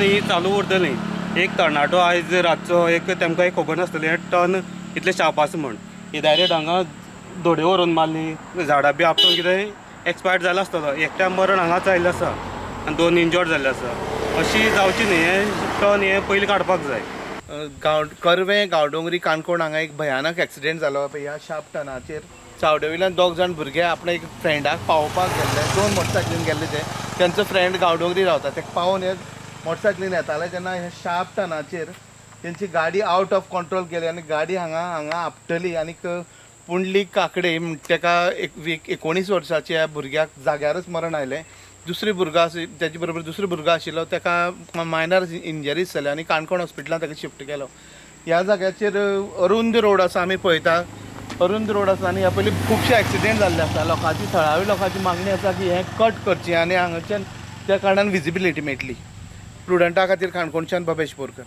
ही चालू उरतली. एक तरणाटो आयज रातचो एक तेमकां एक खबर नासतलें हें टर्न इतलें शार्प आसा म्हण, ही डायरेक्ट हांगा धोडे व्हरून मारली, झाडां बी आपटून कितें एक्सपायर्ड जालो आसतलो. एकट्या मरण हांगाच आयिल्लें आसा आनी 2 इंजर्ड जाल्ले आसा. अशी जावची न्ही, हें टर्न हें पयलीं काडपाक जाय. कर्वें गांवडोंगरी काणकोण हांगा एक भयानक एक्सिडेंट जालो. ह्या शार्प टर्नाचेर चावडे वयल्यान 2 जाण भुरगे आपल्या एक फ्रेंडाक पावोवपाक गेल्ले, 2 मोटरसायकलीन गेल्ले ते. तेंचो फ्रेंड गांवडोंगरी रावता, तेका पावोवन हे मोटरसायकलीन येताले तेन्ना ह्या शार्प टर्नाचेर तेंची गाडी आवट ऑफ कंट्रोल गेली आनी गाडी हांगा हांगा आपटली आनीक पुंडलीक काकडे तेका 19 वर्साच्या भुरग्याक जाग्यारच मरण आयलें. दुसरी भुरगो आसा तेजे बरोबर दुसरो भुरगो आशिल्लो तेका मायनर इंजरीज जाल्यो आनी काणकोण हॉस्पिटलान ताका शिफ्ट केलो. ह्या जाग्याचेर अरुंद रोड आसा, आमी पळयता अरुंद रोड आसा आनी ह्या पयलीं खुबशे एक्सिडेंट जाल्ले आसा. लोकांची थळावी लोकांची मागणी आसा की हें कट करचें आनी हांगाच्यान त्या कारणान विजिबिलिटी मेळटली. प्रुडंटा खातीर काणकोणच्यान भवेश बोरकर.